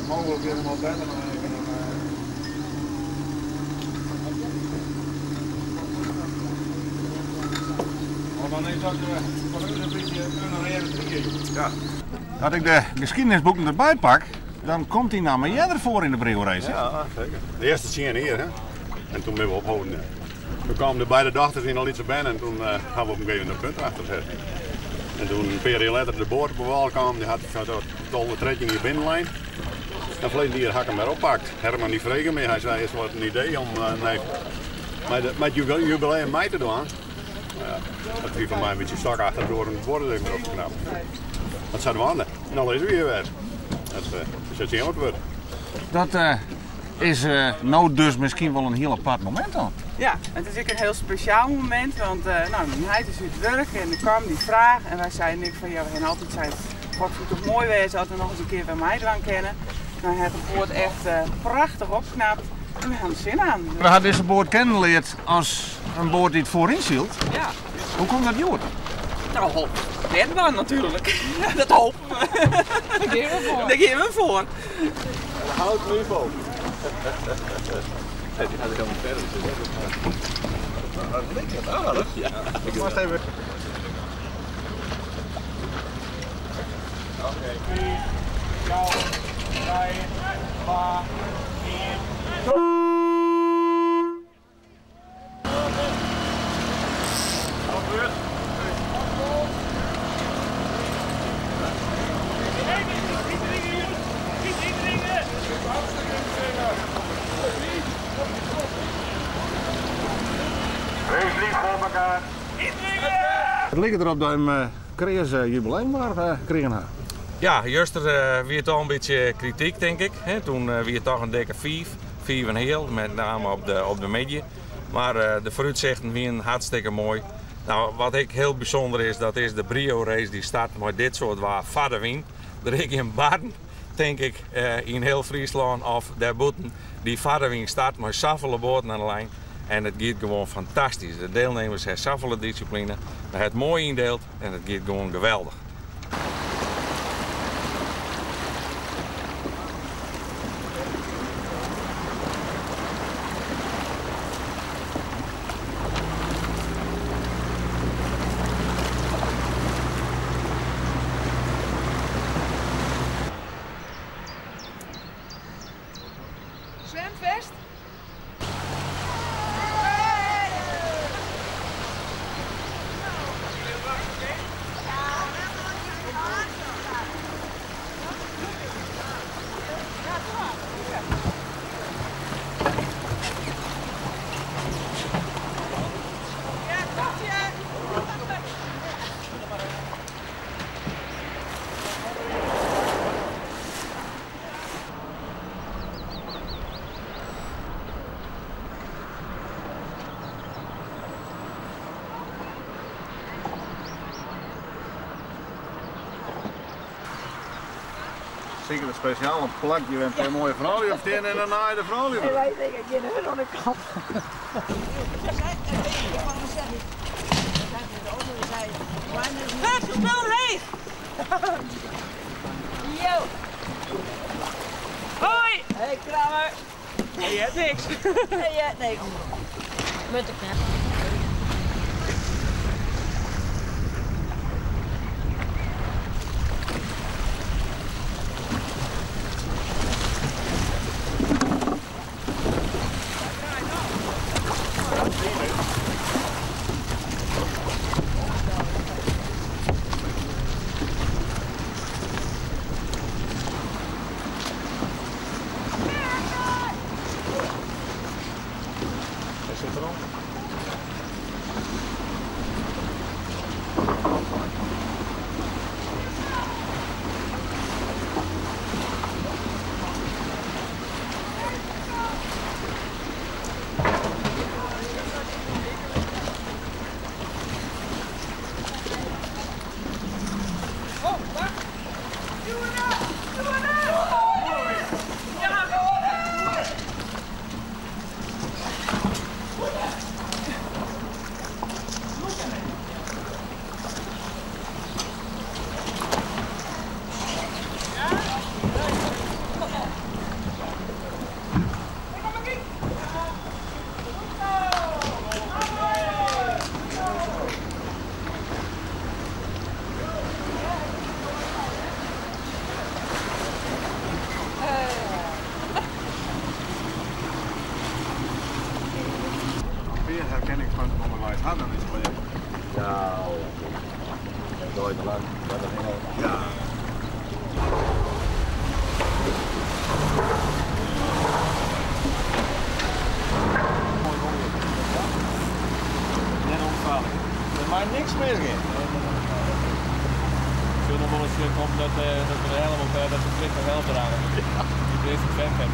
Mooglik is him al better noch even in. Want dan is dat foar ús in bytsje in reade tried. Ja. As ik de geschiedenisboeken derby pak, dan komt dy namme earder foar yn de Brio-race. Ja, seker. De earste tsien jier, hè. En toen binne we opholden. Ja. Toen kwamen de beide dochters yn in lytse bern en toen hawwe we op in gegeven moment in punt erachter set. En toen in pear jier letter de boat op de wâl kaam, dy hat 12, 13 jier binnen lein. En ferleden jier ha ik him wer oppakt. Herman dy frege my, hy sei, is wat in idee om mei, mei it jubileum mei te dwaan. Ja, dat wie foar my in bytsje stok achter de doar om de boat even wer op te knappen. Dat sadwaande. En dan lizze we hjir wer. Dat is it tsjin wat wurdt. Dat is no dus miskien wol in hiel apart momint dan. Ja, it is ek in hiel spesjaal momint, want no, myn heit is út wurk en der kaam dy fraach en wy seinen ek fan ja, we hawwe altyd sein, god soe toch moai wêze as we noch ris in kear wer meidwaan kinne. No hat de boat echt prachtich opknapt en we hawwe der sin oan. We hawwe dizze boat kennen leard as in boat dy't foaryn sylt. Ja. Hoe komt dat hjoed? No, net dwaan natuerlik. Dat hopen we. Dêr gean we foar. Dêr gean we foar. Houd nu vol. Die gaat helemaal verder zitten. Dat lijkt aardig. Ja. Ik moast even. Oké. 4, 4, 3, 2, 1. Wees lief voor elkaar. It liket derop dat jim kreas jubileum mar krigen ha. Ja, juster wie it al in bytsje krityk, tink ik. Toen wie it toch in dikke fiif, fiif en heal, met name op de middei. Mar de foarútsichten wienen hartstikke moai. No, wat ek hiel bysûnder is, dat is de Brio race dy start mei dit soart waar foar de wyn. Der is gjin barren, tink ik, yn hiel Fryslân of dêrbûten dy foar de wyn start mei safolle boaten oan de lijn. En it giet gewoan fantastysk. De deelnemers hawwe safolle dissipline. We hawwe it moai yndield en it giet gewoan geweldich. Zwemvest? Seker in spesjaal plak. Je bent een mooie froulju op stean en dan naai de froulju. En wij denken, geen hun aan de kant. Hup, spul omheech! Yo! Hoi! Hey Kramer! Hey, je hebt niks. Hey, je hebt niks. Met de knap. Hij zit erop. Ja. Net omfalle. Der mei niks misgean. Sil noch wol ris komme dat dat we de helm op hawwe, dat se ferplichte helm drage moatte. Yn it zwembad.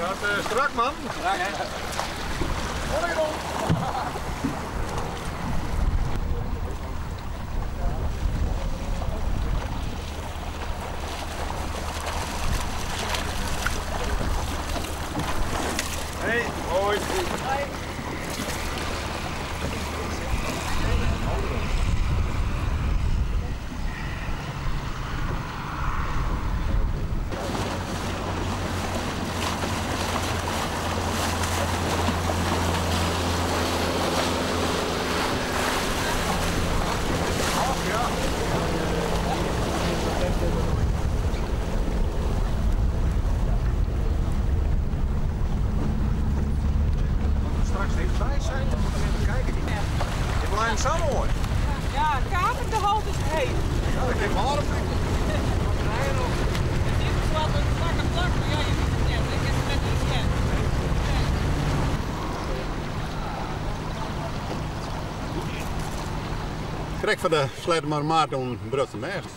Gaat strak, man. Strak, hè? Hey, hoi. Hoi. Straks even bij zijn, dan moeten we even kijken. Die blijven zo mooi. Ja, kamer de halt is heet. Ja, dat ik warm. Het is wel een vlakke plak, maar ja, je ziet het net. Ik heb het net niet gezien. Krek van de Sleattemermar toen brut de mast.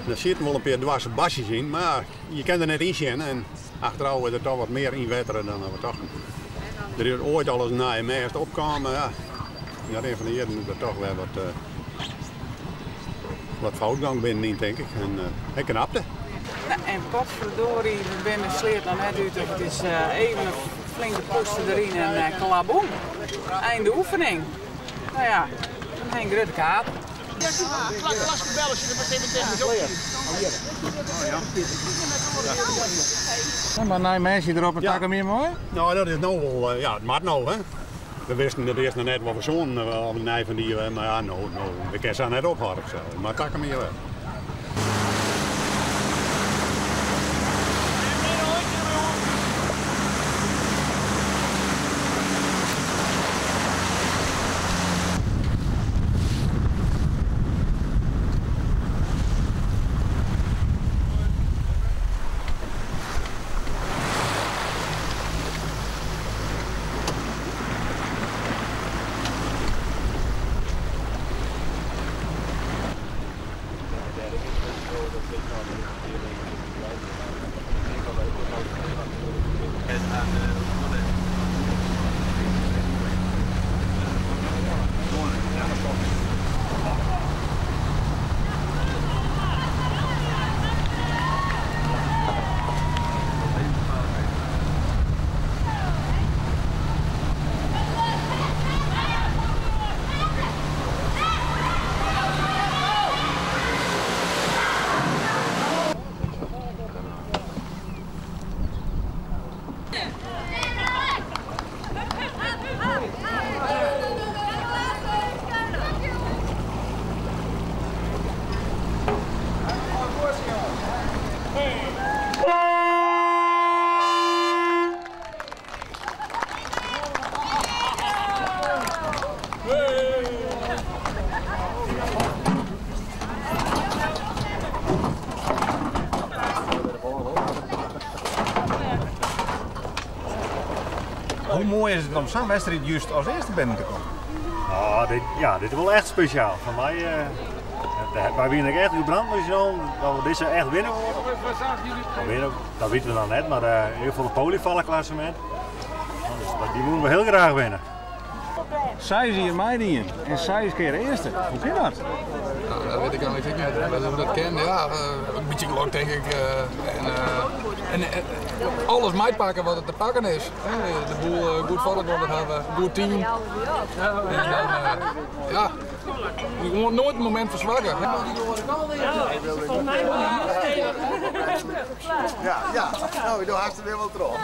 Er zitten wel een paar dwarse basjes in, maar je kan er net in zien en achteraf is er toch wat meer in water dan we dachten. Er is ooit al eens een nieuwe mast opgekomen, maar ja, in een van de jaren is er toch weer wat. Wat foutgang binnenyn, tink ik. En hy knapte. Nou, en potverdorie, we binne de sleat noch net út of it is even in flinke pûster deryn en klaboem. Einde oefening. No ja, dan ha je in grutte kaap. Maar nij minsje derop en takom jier moai? No, dat is no wol, ja, it moat no, hè. We wisten it earst noch net wat we soenen of nij fan dy, mar ja, no, no, we kinne sa net ophâlde fansels. Mar takom jier wer. Hoe moai is it om sa'n wedstriid just as earste binnen te kommen? Oh, dit, ja, dit is wol echt spesjaal. Foar my, wy wiene ek echt gebrand dat we dizze echt winne woene. Winne, dat witte we noch net, mar yn ieder gefal de polyvallenklassemint. Dus dy woene we hiel graach winne. Seis jier meidien en seis kear earste. Hoe kin dat? Nou, dat wit ik eigentlik ek net. Hoe dat kin, ja, in bytsje gelok tink ik. En alles meipakke wat der te pakken is. De boel goed foar elkoar hawwe, goed team. En dan, ja, gewoan noait in momint ferswakke. Ja, ja. No, do hast it wer wol troch.